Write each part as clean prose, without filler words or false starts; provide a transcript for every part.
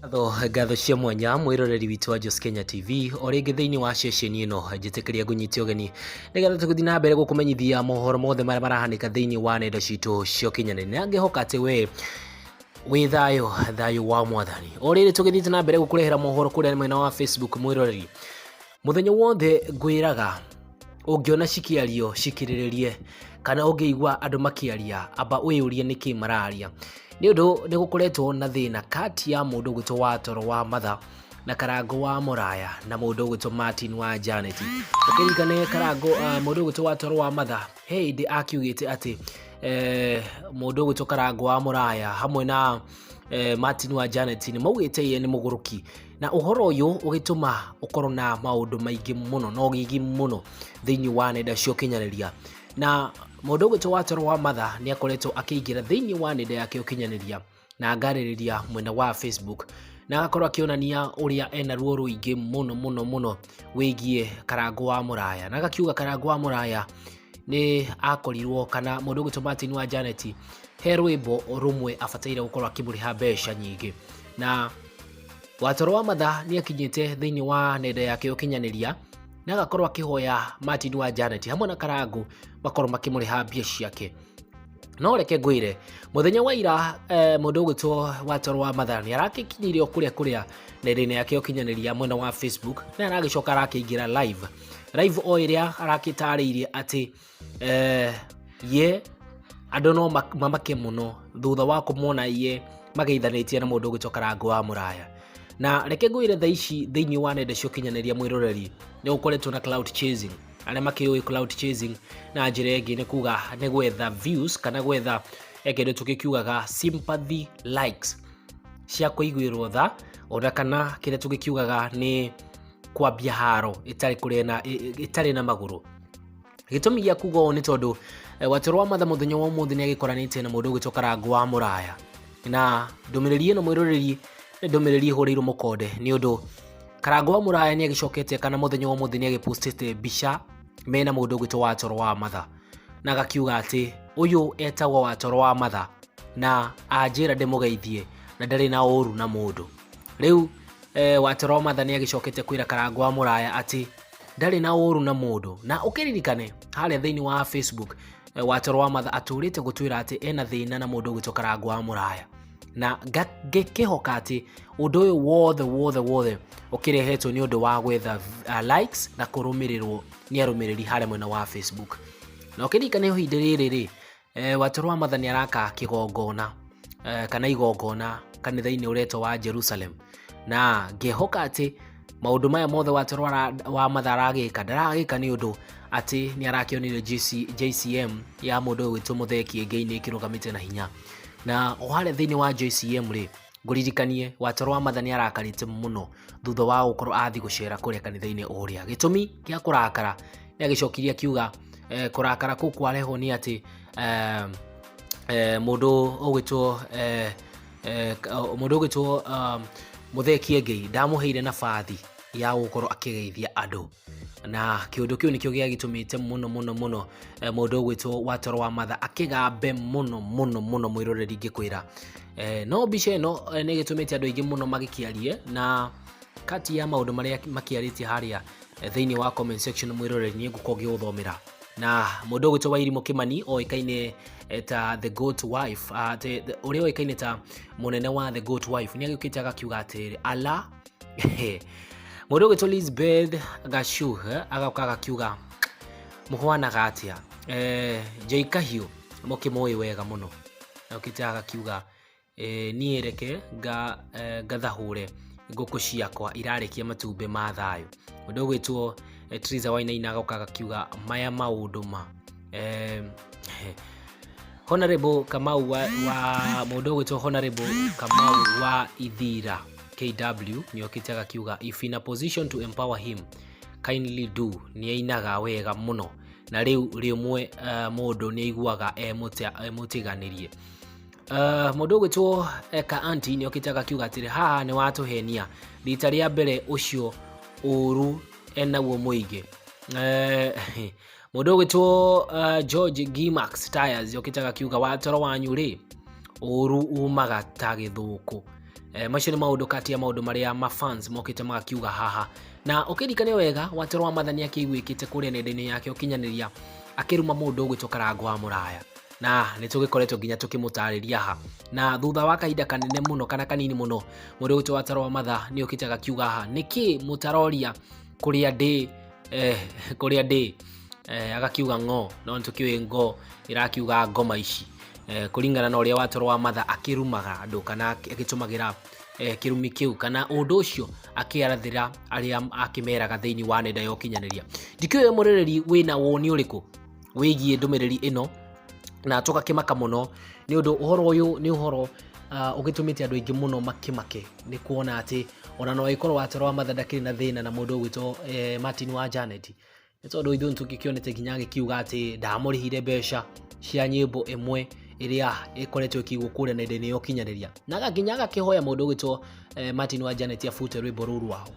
Ngatho ngatho cia mwanya mwĩroreri witũ wa Jos Kenya TV o rĩngĩ thĩinĩ wa ceceni ĩno njĩtĩkĩria ngũnyite ũgeni nĩgetha tũgĩthiĩ na mbere gũkũmenyithia mohoro mothe marĩa marahanĩka thĩinĩ wa nenda citũ cia ũkinyanĩria. Na ngĩhoka atĩ we wĩ thayũ, thayũ wa mwathani. O rĩrĩ tũgĩthiĩte na mbere gũkũrehera mohoro kũrĩa mwena wa Facebook mwĩroreri, mũthenya wothe ngwĩraga ũngĩona cikĩario cikirĩrĩrie, kana ũngĩigua andũ makĩaria amba wĩyũrie nĩkĩ mararia, nĩ ũndũ nĩ gũkoretwo na thĩna kati ya mũndũ ũgwĩtwo Watoro wa Matha na Karango wa Mũraya na mũndũ ũgwĩtwo Martin wa Janet. Ũkĩririkane Karango, mũndũ ũgwĩtwo Watoro wa Matha he hĩndĩ akiugĩte atĩ mũndũ ũgwĩtwo Karango wa Mũraya hamwe na Martin wa Janet nĩ maugĩte ye nĩ mũgũrũki, na ũhoro ũyũ ũgĩtũma ũkorwo na maũndũ maingĩ mũno na ũgigi mũno thĩinĩ wa nenda cia ũkinyanĩria. Na mũndũ ũgwĩtwo Watoro wa Matha nĩ akoretwo akĩingĩra thĩinĩ wa nenda yake ũkinyanĩria na ngarĩrĩria mwena wa Facebook, na agakorwo akĩonania ũrĩa ena ruo rũingĩ mũno mũno mũno wĩgiĩ Karango wa Mũraya, na agakiuga Karango wa Mũraya nĩ akorirwo kana mũndũ ũgwĩtwo Martin wa Janet he rwĩmbo rũmwe abataire gũkorwo akĩmũrĩha mbeca nyingĩ. Na Watoro wa Matha nĩ akinyĩte thĩinĩ wa nenda yake ũkinyanĩria na agakorwo akĩhoya Martin wa Janet hamwe na Karango makorwo makĩmũrĩha mbia ciake. No reke ngwĩre mũthenya wa ira, mũndũ ũgwĩtwo Watoro wa Matha nĩ arakĩkinyire o kũrĩa kũrĩa nenda-inĩ yake ũkinyanĩria mwena wa Facebook, na aragĩcoka arakĩingĩra live live o ĩrĩa arakĩtarĩirie atĩ ye andũ no mamake mũno thutha wa kũmona ye mageithanĩtie na mũndũ ũgwĩtwo Karango wa Mũraya. Na reke ngwĩre thaa ici thĩinĩ wa nenda cia ũkinyanĩria mwĩroreri nĩ gũkoretwo na clout chasing. Arĩa makĩũĩ clout chasing na njĩra ĩngĩ nĩ kuga nĩ gwetha views kana gwetha kĩndũ tũgĩkiugaga sympathy likes cia kũiguĩrwo tha, ona kana kĩrĩa tũgĩkiugaga nĩ kwambia haro ĩtarĩ kũrĩa na ĩtarĩ na magũrũ. Gĩtũmi gĩa kuga ũũ nĩ tondũ Watoro wa Matha mũthenya wa ũmũthĩ nĩ agĩkoranĩte na mũndũ ũgwĩtwo Karango wa Mũraya, na ndũmĩrĩri ĩno mwĩroreri nĩ ndũmĩrĩri ĩhũrĩirwo mũkonde, nĩ ũndũ Karango wa Mũraya nĩ agĩcokete kana mũthenya wa ũmũthĩ nĩ agĩpostĩte mbica mena mũndũ ũgwĩtwo Watoro wa Matha, na agakiuga atĩ ũyũ etagwo Watoro wa Matha na anjĩra ndĩmũgeithie na ndarĩ na ũru na mũndũ. Rĩu Watoro wa Matha nĩ agĩcokete kwĩra Karango wa Mũraya atĩ ndarĩ na ũru na mũndũ. Na ũkĩririkane harĩa thĩinĩ wa Facebook, Watoro wa Matha atũrĩte gũtwĩra atĩ ena thĩna na mũndũ ũgwĩtwo Karango wa Mũraya, na ngĩkĩhoka atĩ ũndũ ũyũ wothe wothe wothe ũkĩrehetwo nĩ ũndũ wa gwetha likes na kũrũmĩrĩrwo nĩ arũmĩrĩri harĩa mwena wa Facebook. Na ũkĩririkane ihinda rĩrĩ rĩ, Watoro wa Matha nĩ araka kĩgongona, kana igongona kanitha-inĩ ũretwo wa Jerusalem, na ngĩhoka atĩ maũndũ maya mothe Watoro wa Matha aragĩka ndaragĩka nĩ ũndũ atĩ nĩ arakĩonire JCM ya mũndũ ũyũ wĩtwo Mũthee Kĩengei nĩ ĩkĩrũgamĩte na hinya. Na o harĩa thĩinĩ wa JCM rĩ, ngũririkanie Watoro wa Matha nĩ arakarĩte mũno thutha wa gũkorwo athiĩ gũcera kũrĩa kanitha-inĩ ũrĩa. Gĩtũmi gĩa kũrakara nĩ agĩcokirie akiuga kũrakara kũu kwarehwo nĩ atĩ mũndũ ũgwĩtwo mũndũ ũgwĩtwo Mũthee Kĩengei ndamũheire nabathi ya gũkorwo akĩgeithia andũ, na kĩũndũ kĩu nĩkĩo gĩagĩtũmĩte mũno mũno mũno mũndũ ũgwĩtwo Watoro wa Matha akĩgambe mũno mũno mũno mwĩroreri ngĩkwĩra. No mbica ĩno nĩ ĩgĩtũmĩte andũ aingĩ mũno magĩkĩarie, na kati ya maũndũ marĩa makĩarĩtie harĩa thĩinĩ wa comment section mwĩroreri nĩ ngũkorwo ngĩgũthomera. Na mũndũ ũgwĩtwo Wairimũ Kĩmani oĩkaine ta the goat wife, ũrĩa oĩkaine ta mũnene wa the goat wife, nĩ agĩũkĩte agakiuga atĩrĩrĩ ala. Mũndũ ũgwĩtwo Elizabeth Gashuh agoka agakiuga mũhwanaga atĩa. Jay Kahiũ mũkĩmũĩ wega mũno, okĩte agakiuga niĩ reke ngathahũre ngũkũ ciakwa irarekia matumbĩ ma thayũ. Mũndũ ũgwĩtwo Triza Wainaina agoka agakiuga maya maũndũ ma Honorable Kamau wa mũndũ ũgwĩtwo Honorable Kamau wa Ithira KW nĩ okĩte agakiuga if in a position to empower him kindly do, nĩ ainaga wega mũno na rĩu rĩmwe mũndũ nĩ aiguaga e mũtiganĩrie. Mũndũ ũgwĩtwo Eka Anti nĩ okĩte agakiuga atĩrĩ haha nĩ watũhenia rita rĩa mbere ũcio ũru enaguo mũingĩ. Mũndũ ũgwĩtwo George Gimax Tires okĩte agakiuga Watoro wanyu rĩ ũru umaga ta gĩthũkũ. Macio nĩ maũndũ kati ya maũndũ marĩa mafans mokĩte magakiuga haha. Na ũkĩririkane wega Watoro wa Matha nĩ akĩiguĩkĩte kũrĩa nenda-inĩ yake ũkinyanĩria akĩruma mũndũ ũgwĩtwo Karangũ wa Mũraya, na nĩ tũgĩkoretwo nginya tũkĩmũtarĩria haha. Na thutha wa kahinda kanene mũno kana kanini mũno, mũndũ ũgwĩtwo Watoro wa Matha nĩ okĩte agakiuga haha nĩkĩ mũtaroria kũrĩa ndĩ, kũrĩa ndĩ, agakiuga ng'o, no nĩ tũkĩũĩ ngo ĩrakiuga ngoma ici, kũringana na ũrĩa Watoro wa Matha akĩrumaga andũ kana agĩtũmagĩra kĩrumi kĩu kana ũndũ ũcio akĩarathĩra arĩa akĩmeraga thĩinĩ wa nenda ya ũkinyanĩria. Ndikĩũĩ mũrĩrĩri wĩna woni ũrĩkũ wĩgiĩ ndũmĩrĩri ĩno, na tũgakĩmaka mũno nĩ ũndũ ũhoro ũyũ nĩ ũhoro ũgĩtũmĩte andũ aingĩ mũno makĩmake nĩ kuona atĩ ona no ĩkorwo Watoro wa Matha ndakĩrĩ na thĩna na mũndũ ũgwĩtwo Martin wa Janet, nĩ tondũ ithuĩ nĩtũgĩkĩonete nginya agĩkiuga atĩ ndamũrĩhire mbeca cia nyĩmbo ĩmwe ĩrĩa ĩkoretwo ĩkĩigwo kũrĩa nenda-inĩ ya ũkinyanĩria, na nginya agakĩhoya mũndũ ũgwĩtwo Martin wa Janet abute rwĩmbo rũu rwao.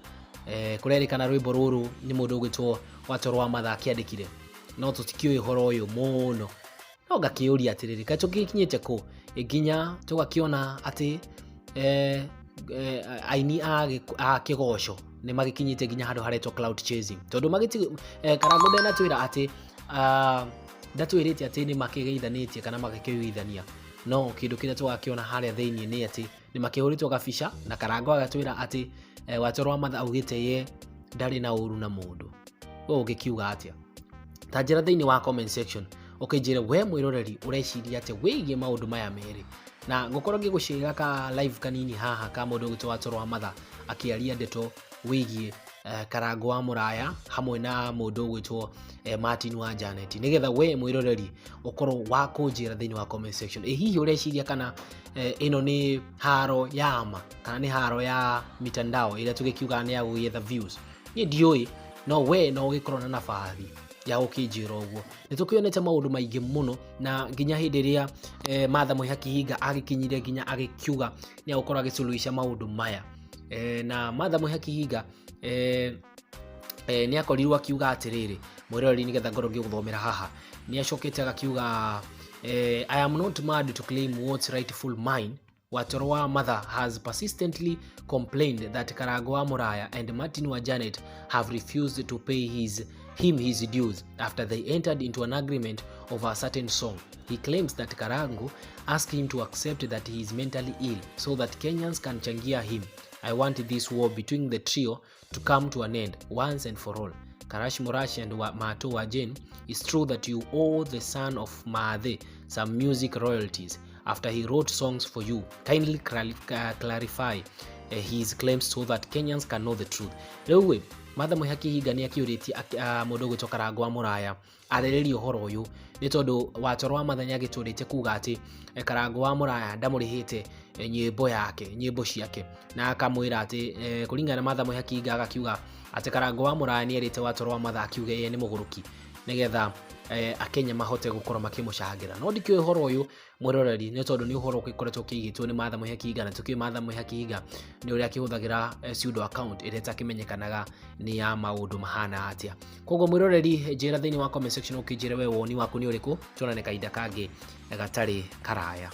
Kũrerĩkana rwĩmbo rũrũ nĩ mũndũ ũgwĩtwo Watoro wa Matha akĩandĩkire, no tũtikĩũĩ ũhoro ũyũ mũno. No ngakĩũria atĩrĩrĩ, kaĩ tũgĩkinyĩte kũ nginya tũgakĩona atĩ aini a kĩgoco nĩ magĩkinyĩte nginya handũ haretwo cloud chasing, tondũ Karangũ ndenatwĩra atĩ ndatwĩrĩte atĩ nĩ makĩgeithanĩtie kana magĩkĩiguithania, no kĩndũ kĩrĩa tũgakĩona harĩa thĩinĩ nĩ atĩ nĩ makĩhũrĩtwo gabica na Karangũ agatwĩra atĩ Watoro wa Matha augĩte ye ndarĩ na ũru na mũndũ. We ũngĩkiuga atĩa? Ta njĩra thĩinĩ wa comment section ũkĩnjĩre we mwĩroreri ũreciria atĩa wĩgiĩ maũndũ maya merĩ, na ngũkorwo ngĩgũcĩrĩra ka live kanini haha ka mũndũ ũgwĩtwo Watoro wa Matha akĩaria ndeto wĩgiĩ Karangũ wa Mũraya hamwe na mũndũ ũgwĩtwo Martin wa Janet, nĩgetha we mwĩroreri ũkorwo wa kũnjĩra thĩinĩ wa comment section ĩ hihi ũreciria kana ĩno nĩ haro ya ma kana nĩ haro ya mitandao ĩrĩa tũgĩkiugaga nĩ ya gũgĩetha views. Niĩ ndiũĩ, no we no ũgĩkorwo na nabathi ya gũkĩnjĩra ũguo. Nĩ tũkĩonete maũndũ maingĩ mũno, na nginya hĩndĩ ĩrĩa Martha Mwĩhaki Hinga agĩkinyire nginya agĩkiuga nĩ agũkorwo agĩsuluhisha maũndũ maya. Na Martha Mwĩhaki Hinga nĩ akorirwo akiuga atĩrĩrĩ, mwĩroreri, nĩgetha ngorwo ngĩgũthomera haha, nĩ acokete agakiuga, "I am not mad to claim what's rightful mine. Watoro wa Matha has persistently complained that Karango wa Muraya and Martin wa Janet have refused to pay him his dues after they entered into an agreement over a certain song. He claims that Karango asked him to accept that he is mentally ill so that Kenyans can changia him. I want this war between the trio to come to an end once and for all. Karash Murash and Mato wa Jane, it's true that you owe the son of Maathe some music royalties after he wrote songs for you. Kindly clarify his claims so that Kenyans can know the truth." Rĩu ĩ, Martha Mwĩhaki Hinga nĩ akĩũrĩtie mũndũ ũgwĩtwo Karangũ wa Mũraya arĩrĩrie ũhoro ũyũ, nĩ tondũ Watoro wa Matha nĩ agĩtũrĩte kuga atĩ Karangũ wa Mũraya ndamũrĩhĩte nyĩmbo yake, nyĩmbo ciake, na akamwĩra atĩ kũringana na Martha Mwĩhaki Hinga agakiuga atĩ Karangũ wa Mũraya nĩ erĩte Watoro wa Matha akiuge ye nĩ mũgũrũki nĩgetha Akenya mahote gũkorwo makĩmũcangĩra. No ndikĩũĩ ũhoro ũyũ mwĩroreri, nĩ tondũ nĩ ũhoro ũgĩkoretwo ũkĩigĩtwo nĩ Martha Mwĩhaki Hinga, na tũkĩũĩ Martha Mwĩhaki Hinga nĩ ũrĩa akĩhũthagĩra pseudo account ĩrĩa ĩtakĩmenyekanaga nĩ ya maũndũ mahana atĩa. Koguo mwĩroreri, njĩra thĩinĩ wa comment section ũkĩnjĩre we woni waku nĩ ũrĩkũ. Tuonane kahinda kangĩ gatarĩ karaya.